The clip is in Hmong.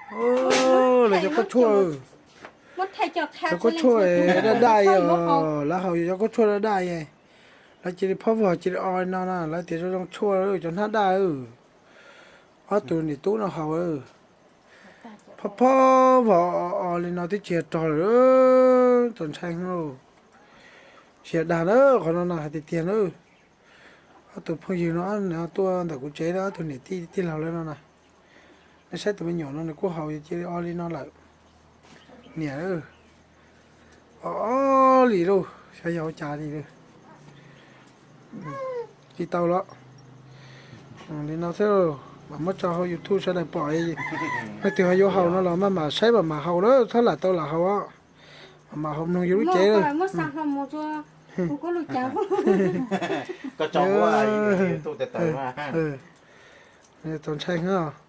Lawv cov khaub tshuaj, cov khaub tshuaj daj daj os, lawv haus yog cov khaub tshuaj daj daj. Lawv cia li phob vog cia li o li no na, lawv tias zoo zoo tshuaj cov hnab daj. Ob tug niam tub no haus, phob phob vog o li no twb tsis yog rog lawm, txaus ntshai lauj. Tsis yog dag na, qhov no no hais tiag tiag na. Ob tug phooj ywg no nws tuaj ntawm kuv tsev na, ob tug niam tij tij laug lawv no na. Nej saib tus me nyuam no nws kuj haus cia li o li no lawm. Niam, o o li lauj, xyov yog ua cas li. Tsis tau los. Li no xwb, mam muab tso hauv YouTube sawv daws pom. Leej twg ho yuav haus no los maj mam saib mam mam haus na, txhob lam tau lam haus. Mam mam haus mloog yus lub cev. Txaus ntshai heev.